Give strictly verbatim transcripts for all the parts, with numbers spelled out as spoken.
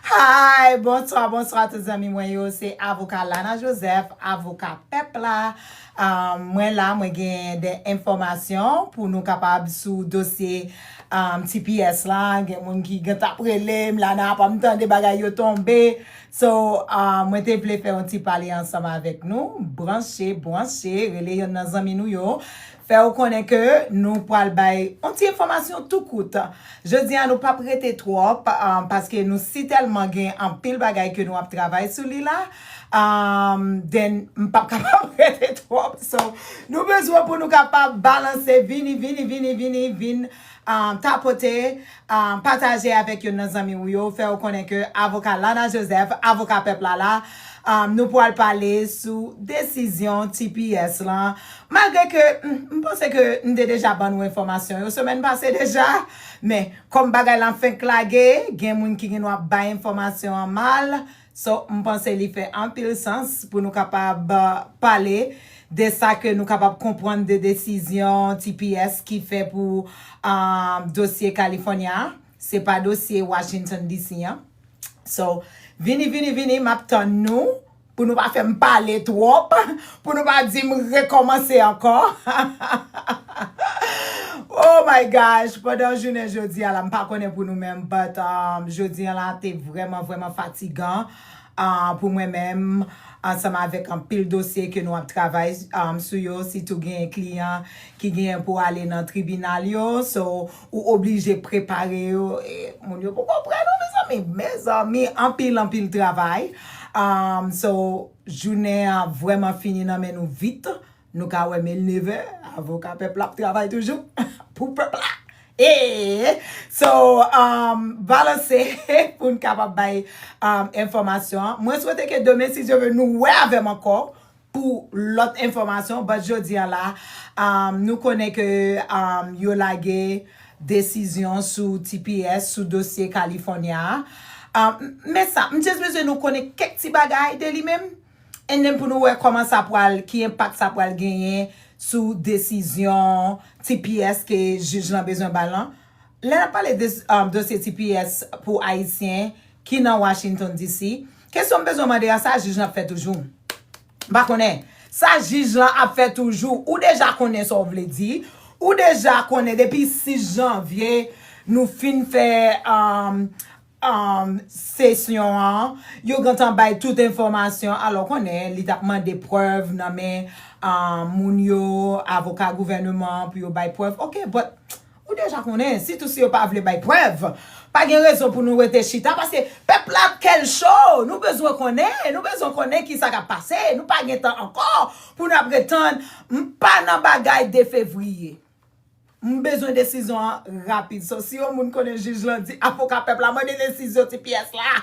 Hi, bonswa, bonswa tout zanmi mwen yo. Se avoka Lana Joseph, avoka pèp la. Um, mwen la, mwen gen de enfòmasyon pou nou kapab sou dosye um, T P S la. Gen moun ki gen tap rele m, Lana pa m tande bagay yo tonbe. So, um, mwen te vle fè yon ti pale ansanm avèk nou. Branche, branche, rele yonn nan zanmi nou yo. Fè w konnen ke nou pral bay yon ti enfòmasyon tou kout. Jodi a, nou p ap rete twòp, um, paske nou si tèlman gen anpil bagay ke nou ap travay sou li la. Um, then, m p ap kapab rete twòp. So, nou bezwen pou nou kapab balanse, vini, vini, vini, vini, vin um, tapote, um, pataje avèk youn nan zanmi w yo, fè w konnen ke avoka Lana Joseph, avoka pèp la la, um, nou pral pale sou desizyon T P S lan. Malgre ke m, m panse ke m te deja ban nou enfòmasyon yo semèn pase deja, men kòm bagay lan fenk lage, gen moun ki gen dwa bay enfòmasyon an mal. So, m panse li fè anpil sans pou nou kapab uh, pale de sa ke nou kapab konprann de desizyon T P S ki fè pou um, dosye California. Se pa dosye Washington D C an. So, vini, vini, vini, m ap tann nou pou nou pa fè m pale twòp, pou nou pa di m rekòmanse ankò. Oh my gosh, pandan jounen jodi a la, m pa konnen pou nou menm, but um, jodi a la te vrèman, vrèman fatigan uh, pou mwen menm, ansanm avèk anpil dosye ke nou ap travay um, sou yo, sitou gen kliyan ki gen pou ale nan tribinal yo, so ou oblije prepare yo. E, moun yo poko prè non, mezanmi, mezanmi, anpil, anpil travay. Um, so, jounen an vrèman fini nan men nou vit. Nou ka wè men nevè, avoka pèp la ap travay toujou pou pèp la. E, so, um, balanse pou n kapab bay um, enfòmasyon an. Mwen swete ke demen, si Dye vle, nou wè avè m ankò pou lòt enfòmasyon. But jodi a la, um, nou konnen ke um, yo lage desizyon sou T P S, sou dosye California a. Um, men sa, m just bezwen nou konnen kèk ti bagay de li menm. And then pou nou wè kòman sa pral, ki enpak sa pral genyen sou desizyon T P S ke jij lan bezwen ba l lan. Lè n ap pale de um, dosye T P S pou Ayisyen ki nan Washington D C, kesyon m bezwen mande a, sa jij lan ap fè toujou? M pa konnen. Sa jij lan ap fè toujou? Ou deja konnen sa w vle di. Ou deja konnen depi sis janvye, nou fin fè um, um, sesyon an, yo gentan bay tout enfòmasyon. Alò, konnen, li t ap mande prèv nan men um, moun yo, avoka gouvènman an pou yo bay prèv. Ok, but ou deja konnen, sitou si yo pa vle bay prèv, pa gen rezon pou nou rete chita, paske pèp la kè l cho, nou bezwen konnen, nou bezwen konnen ki sa k ap pase, nou pa gen tan ankò pou n ap ret tann, m pa nan bagay de fevriye. M bezwen desizyon an rapid. So, si yon moun konnen jij lan di avoka pèp la mande desizyon T P S la,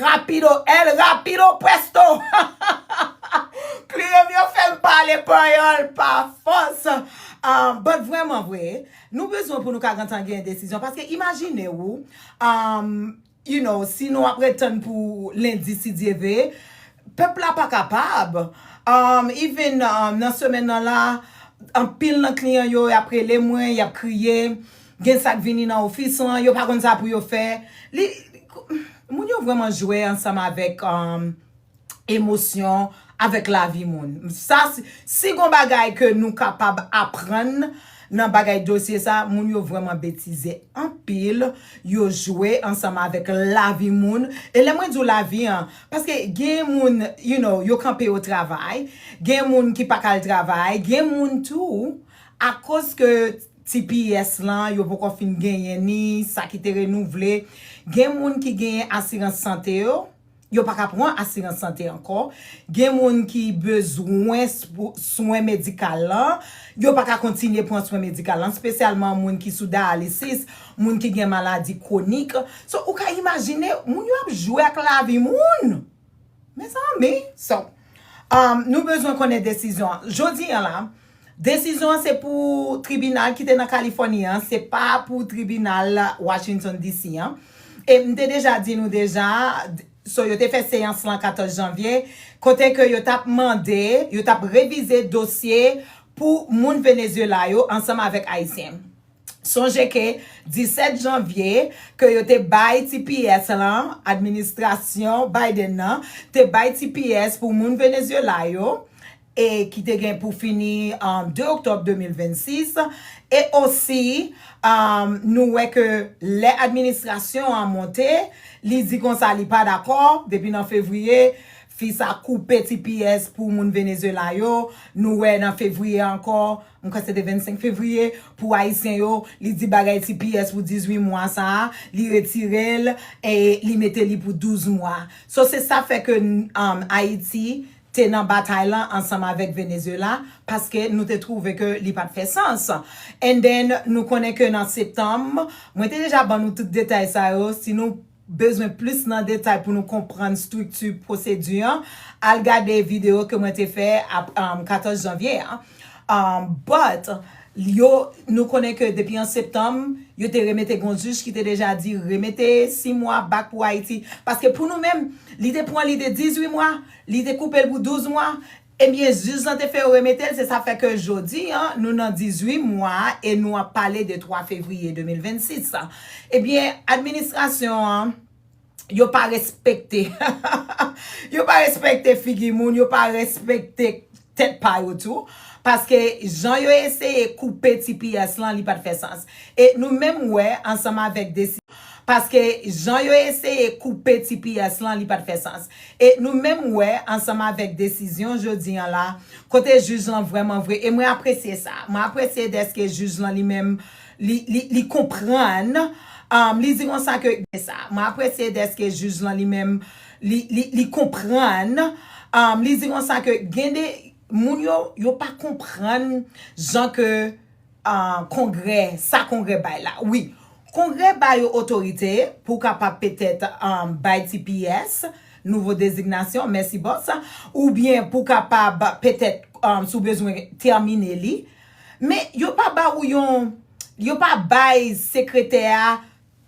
rapido, el rapido presto. Kliyan m yo fè m pale panyòl pa fòs. Um, but vrèman vre, nou bezwen pou nou ka gentan gen desizyon. Paske imajine w, um, you know, si nou ap ret tann pou lendi, si Dye ve, pèp la pa kapab. Um, even um, nan semèn nan la, anpil nan kliyan yo, y ap rele mwen, y ap kriye, gen sa k vini nan ofis lan, yo pa konn sa pou yo fè. Li, moun yo vrèman jwe ansanm avèk um, emosyon, avèk lavi moun. Sa, si, si gon bagay ke nou kapab aprann nan bagay dosye sa, moun yo vrèman betize anpil, yo jwe ansanm avèk lavi moun. E lè mwen di w lavi an, paske gen moun, you know, yo kanpe yo travay, gen moun ki pa ka al travay, gen moun tou, akoz ke T P S lan, yo poko fin genyen ni sa ki te renouvle. Gen moun ki genyen asirans sante yo, yo pa ka pran asirans sante ankò. Gen moun ki bezwen swen medikal lan, yo pa ka kontinye pran swen medikal lan, espesyalman moun ki sou dayalisis, moun ki gen maladi kwonik. So, ou ka imajine, moun yo ap jwe ak lavi moun. Mezanmi, so, um, nou bezwen konnen desizyon an. Jodi an la, desizyon an se pou tribinal ki te nan Kalifòni an, se pa pou tribinal Washington D C an. E m te deja di nou deja, so yo te fè seyans lan katòz janvye, kote ke yo t ap mande, yo t ap revize dosye pou moun Venezuela yo ansanm avèk Ayisyen. Sonje ke disèt janvye ke yo te bay T P S lan, administrasyon Biden nan te bay T P S pou moun Venezuela yo, e ki te gen pou fini um, de oktòb de mil vennsis. E osi, um, nou wè ke lè administrasyon an monte, li di konsa li pa dakò, depi nan fevriye, fi sa koupe T P S pou moun Venezuela yo. Nou wè nan fevriye ankò, m kwè se te vennsenk fevriye, pou ayisyen yo, li di bagay T P S pou dizuit mwa sa a, li retire l e li mete li pou douz mwa. So se sa fè ke um, Ayiti te nan batay lan ansanm avèk Venezuela, paske nou te twouve ke li pa t fè sans. And then, nou konnen ke nan septanm, mwen te deja ban nou tout detay sa yo, si nou bezwen plis nan detay pou nou konprann estrikti pwosedi an, al gade videyo ke mwen te fè ap um, katòz janvye an. Um, but, yo, nou konnen ke depi an septanm, yo te remete gon jij ki te deja di remete sis mwa back pou Ayiti. Paske pou nou menm, li te pran li de dizuit mwa, li te koupe l pou douz mwa. Ebyen, jij lan te fè yo remete l, se sa fè ke jodi an, nou nan dizuit mwa e nou ap pale de twa fevriye de mil vennsis. Ebyen, administrasyon an, yo pa respekte. Yo pa respekte figi moun, yo pa respekte tèt pa yo tou. Paske jan yo eseye koupe T P S lan, li pa t fè sans. E nou menm wè, ansanm avèk desi Paske jan yo eseye koupe T P S lan, li pa t fè sans. E nou menm wè, ansanm avèk desizyon jodi an la, kote jij lan vrèman vre, e mwen apresye sa. Mwen apresye dèske jij lan li menm, li, li, li konprann, um, li di konsa ke, sa. Mwen apresye dèske jij lan li menm, li, li, li konprann, um, li di konsa ke gen de moun yo, yo pa konprann jan ke uh, kongrè, sa kongrè bay la. Wi, kongrè ba yo otorite pou kapab petèt um, bay T P S, nouvo dezignasyon, mèsi bòs, oubyen pou kapab petèt um, si w bezwen tèmine li. Men yo pa ba ou yon, yo pa bay sekretè a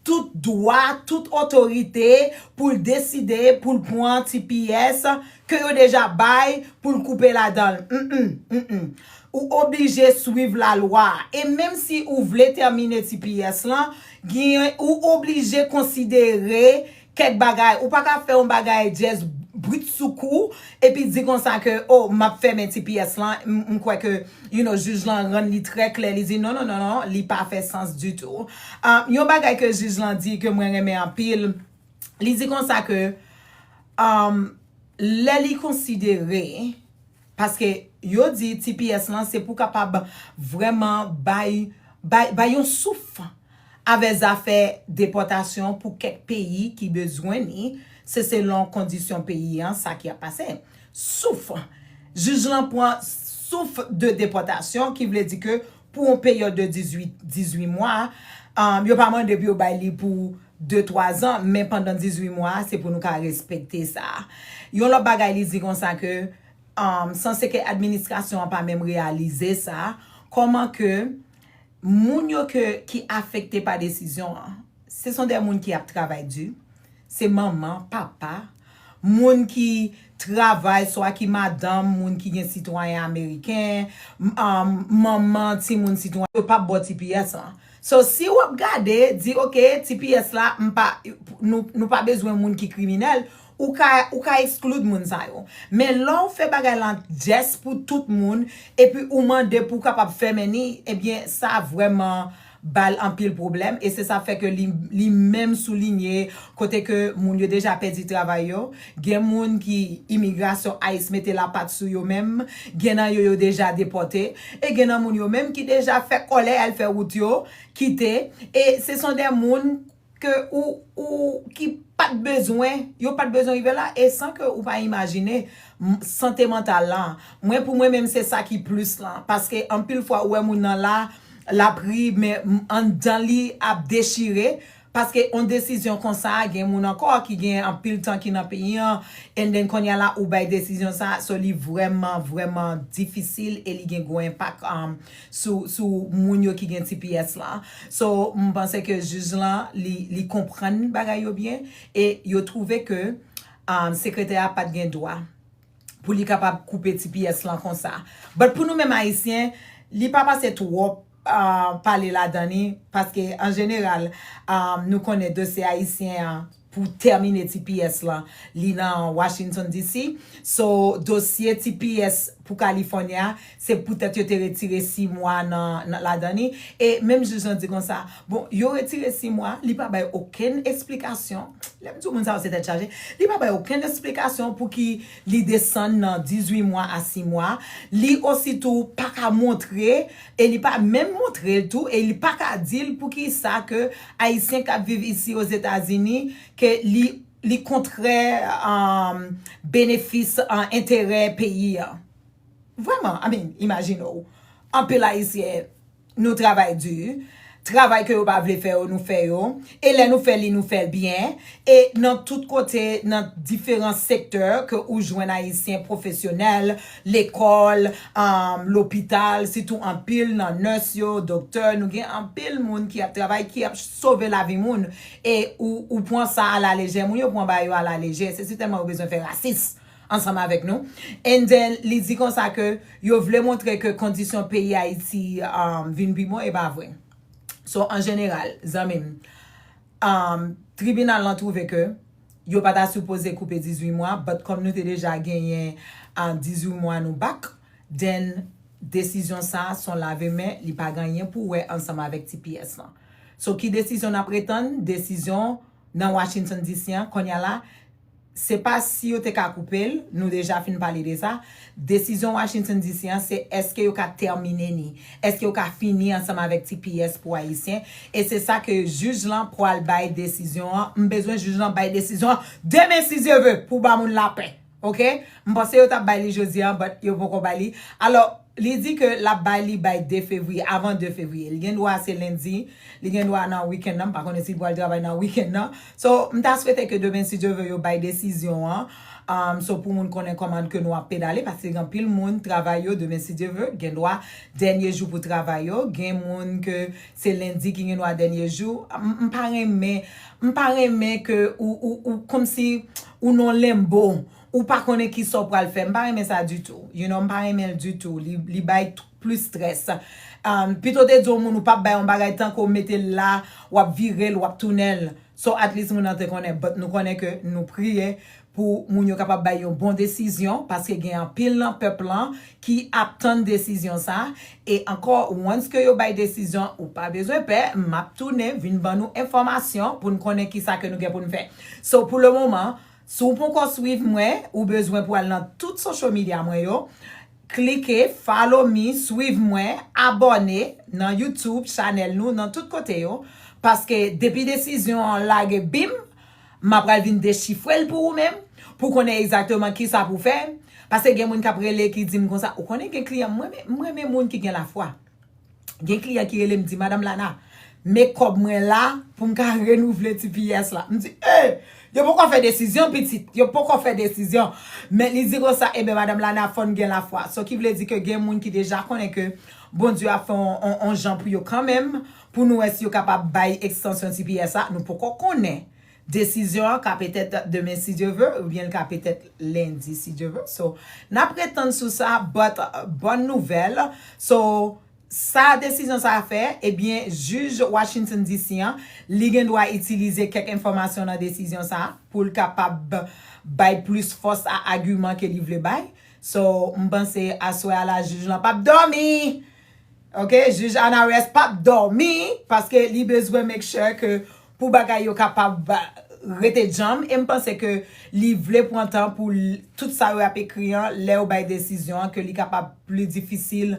tout dwa, tout otorite pou l deside, pou l pran T P S ke yo deja bay, pou l koupe ladan l. Mm, mm, mm, mm. Ou oblije swiv lalwa. E menm si ou vle tèmine T P S lan, gen, ou oblije konsidere kèk bagay. Ou pa ka fè yon bagay just britsoukou, epi di konsa ke, oh, m ap fèmen T P S lan, m, m kwè ke, you know, jij lan rann li trè klè, li di, non, non, non, non, li pa fè sans ditou. Ah, yon bagay ke jij lan di ke mwen renmen anpil, li di konsa ke, um, lè li konsidere, paske yo di T P S lan se pou kapab vrèman bay, bay, bay yon souf avè zafè depòtasyon pou kèk peyi ki bezwen li, se selon kondisyon peyi an, sa ki ap pase. Souf, jij lan pran souf de depòtasyon, ki vle di ke pou yon peryòd de dizuit, dizuit mwa, um, yo pa mande pou yo bay li pou de, twa zan, men pandan dizuit mwa, se pou nou ka respekte sa. Yon lòt bagay, li di konsa ke, um, sanse ke administrasyon an pa menm reyalize sa, kòman ke moun yo ke, ki afekte pa desizyon an, se son de moun ki ap travay di, se manman, papa, moun ki travay, swa ki madanm, moun ki gen sitwayen ameriken, m- um, manman, timoun sitwayen, yo p ap ba w T P S lan. So, si w ap gade, di, ok, T P S la, m pa, nou, nou pa bezwen moun ki kriminèl, ou ka, ou ka exclude moun sa yo. Men lè w fè bagay lan just pou tout moun, epi ou mande pou w kapab fèmen li, ebyen, sa vrèman ba l anpil pwoblèm, e se sa fè ke li, li menm soulinye kote ke moun yo deja pèdi travay yo, gen moun ki imigrasyon, ice mete lapat sou yo menm, gen nan yo yo deja depòte, e gen nan moun yo menm ki deja fè kòlè al fè wout yo, kite, e se son de moun ke ou, ou ki pa t bezwen, yo pa t bezwen rive la, e san ke ou pa imajine m- sante mantal lan. Mwen, pou mwen menm, se sa ki plis lan. Paske anpil fwa, ou wè moun nan la, l ap ri, men m- anndan li ap dechire. Paske yon desizyon konsa, gen moun ankò ki gen anpil tan ki nan peyi an, and then kounye a la, ou bay desizyon sa, so li vrèman, vrèman difisil e li gen gwo enpak, um, sou, sou moun yo ki gen T P S lan. So, m panse ke jij lan, li, li konprann bagay yo byen e yo twouve ke, um, sekretè a pa t gen dwa pou li kapab koupe T P S lan konsa. But pou nou menm Ayisyen, li pa pase twòp, uh, pale ladan li, paske an jeneral, um, nou konnen dosye ayisyen an pou tèmine T P S lan, li nan Washington D C. So, dosye T P S pou California, se poutèt yo te retire sis mwa nan, nan ladan li. E menm jij lan di konsa, bon, yo retire sis mwa, li pa bay okenn esplikasyon. Lè m di w moun sa yo se tèt chaje, li pa bay okenn esplikasyon pou ki li desann nan dizuit mwa a sis mwa. Li ositou pa ka montre, e li pa menm montre l tou, e li pa ka di l pou ki sa ke Ayisyen k ap viv isi Ozetazini, ke li, li kontrè, um, benefis, uh, enterè peyi an. Vrèman, I mean, imajine w. Anpil Ayisyen, nou travay di. Travay ke yo pa vle fè yo, nou fè yo. E lè nou fè li, nou fè l byen. E nan tout kote, nan diferan sektè ke ou jwenn Ayisyen pwofesyonèl, lekòl, um, lopital, sitou anpil nan nurse yo, doktè, nou gen anpil moun ki ap travay, ki ap sove lavi moun. E ou, ou pran sa alalejè, moun yo pran bagay yo alalejè. Se sitèlman yo bezwen fè rasis ansanm avèk nou. And then, li di konsa ke yo vle montre ke kondisyon peyi Ayiti, um, vin pi bon, e pa vre. So, an jeneral, zanmi m, um, tribinal lan twouve ke yo pa ta sipoze koupe dizuit mwa, but kòm nou te deja genyen, uh, dizuit mwa nou back, then desizyon sa a se yon lave men, li pa gen anyen pou wè ansanm avèk T P S lan. So, ki desizyon n ap retann? Desizyon nan Washington D C an, kounye a la, se pa si yo te ka koupe l, nou deja fin pale de sa. Desizyon Washington D C an, se èske yo ka tèmine ni, èske yo ka fini ansanm avèk T P S pou Ayisyen. E se sa ke jij lan pral bay desizyon an. M bezwen jij lan bay desizyon an demen, si Dye ve, pou ba moun lapè. Oke? M panse yo t ap bay li jodi an, but yo poko bay li. Alò, li di ke l ap bay li bay de fevriye, avan de fevriye. Li gen dwa se lendi, li gen dwa nan wikenn nan, m pa konnen si l pral travay nan wikenn nan. So, m ta swete ke demen, si Dye ve, yo bay desizyon an. Um, so, pou moun konnen kòman ke nou ap pedale, paske gen anpil moun, travay yo, demen, si Dye ve, gen dwa dènye jou pou travay yo. Gen moun ke se lendi ki gen dwa dènye jou. M, m pa renmen, m pa renmen ke ou, ou, ou, kòmsi ou nan limbo. Ou pa konnen ki sa w pral fè. M pa renmen sa ditou. You know, m pa renmen l ditou. Li, li bay t-, plis strès. Um, pito te di yon moun ou p ap bay yon bagay, tankou w mete l la, w ap vire l, w ap tounen l. So at least moun nan te konnen. But nou konnen ke nou priye pou moun yo kapab bay yon bon desizyon, paske gen anpil nan pèp lan ki ap tann desizyon sa. E ankò, once ke yo bay desizyon, ou pa bezwen pè, m ap tounen vin ban nou enfòmasyon pou n konnen ki sa ke nou gen pou n fè. So, pou le moman, si w poko swiv mwen, ou bezwen pou al nan tout social media mwen yo, klike follow me, swiv mwen, abòne nan YouTube chanèl nou, nan tout kote yo, paske depi desizyon an lage bim, m ap pral vin dechifre l pou ou menm, pou konnen egzakteman ki sa pou fè, paske gen moun k ap rele ki di m konsa, ou konnen gen kliyan, mwen, mwen renmen moun ki gen lafwa. Gen kliyan ki rele m di, "Madam Lana, men kòb mwen la pou m ka renouvle T P S la." M di, "E, yo poko fè desizyon, pitit. Yo poko fè desizyon." Men li di konsa, "Eben, Madam Lana, fò n gen lafwa." So, ki vle di ke gen moun ki deja konnen ke Bondye ap fè on, on, on jan pou yo kanmenm, pou nou wè si yo kapab bay ekstansyon T P S la. Nou poko konnen. Desizyon an ka petèt demen, si Dye ve, oubyen l ka petèt lendi, si Dye ve. So, n ap ret tann sou sa, but, uh, bòn nouvèl. So, sa desizyon sa a fè, ebyen, jij Washington D C an, li gen dwa itilize kèk enfòmasyon nan desizyon sa a pou l kapab bay plis fòs a agiman ke li vle bay. So, m panse aswè a la, jij lan p ap dòmi. Oke, jij Anares p ap dòmi, paske li bezwen make sure ke pou bagay yo kapab rete djanm, e m panse ke li vle pran tan pou l, tout sa yo ap ekri an, lè yo bay desizyon an, ke li kapab pli difisil,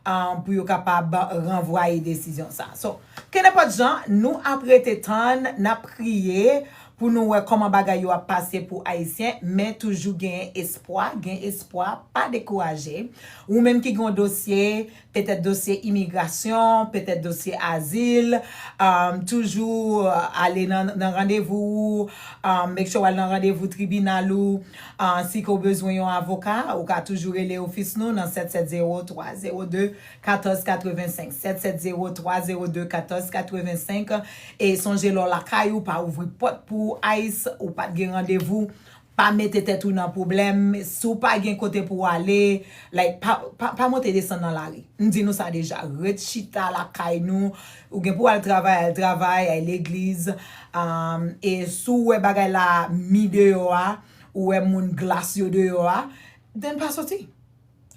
um, pou yo kapab ranvwaye desizyon sa. So, ke nenpòt jan, nou ap rete tann, n ap priye pou nou wè kòman bagay yo ap pase pou Ayisyen, men toujou gen espwa, gen espwa, pa dekouraje. Ou menm ki gen yon dosye, petèt dosye imigrasyon, petèt dosye azil, um, toujou, uh, ale nan, nan randevou ou, um, make sure w al nan randevou tribinal ou, uh, si ke w bezwen yon avoka, ou ka toujou rele ofis nou nan sèt sèt zewo, twa zewo de, katòz katrevensenk, sèt sèt zewo, twa zewo de, katòz katrevensenk. E sonje lè w lakay ou, pa ouvri pòt pou ICE, ou pa t gen randevou, Pa mete tèt ou nan pwoblèm. Si w pa gen kote pou w ale, like, pa, pa, pa monte desann nan lari. M di nou sa deja. Ret chita lakay nou. Ou gen pou w al travay, al travay, al legliz. Um, e si w wè bagay la mi deyò a, ou wè moun glas yo deyò a, then pa soti.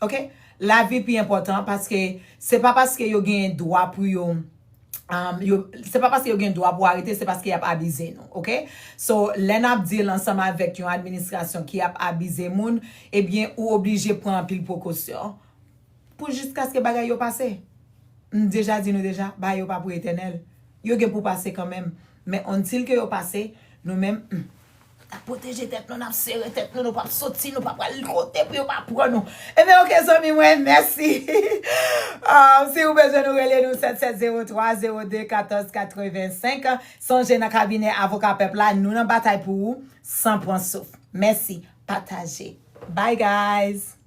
Ok? Lavi pi enpòtan paske se pa paske yo gen dwa pou yo um, yo, se pa paske yo gen dwa pou arete, se paske y ap abize nou, ok? So, lè n ap deal ansanm avèk yon administrasyon ki ap abize moun, ebyen, ou oblije pran anpil prekosyon pou jiskaske bagay yo pase. M deja di nou deja, bagay yo pa pou etènèl. Yo gen pou pase kanmenm. Men until ke yo pase, nou menm, hmm, n ap pwoteje tèt nou, n ap sere tèt nou, nou p ap soti, nou pa pral kote pou yo pa pran nou. Ebyen, ok, zanmi mwen, mèsi. Um, si ou bezwen nou, rele nou sèt sèt zewo twa zewo de katòz katrevensenk. Sonje, nan kabinè Avoka Pèp la, nou nan batay pou ou, san pran souf. Mèsi, pataje. Bye, guys!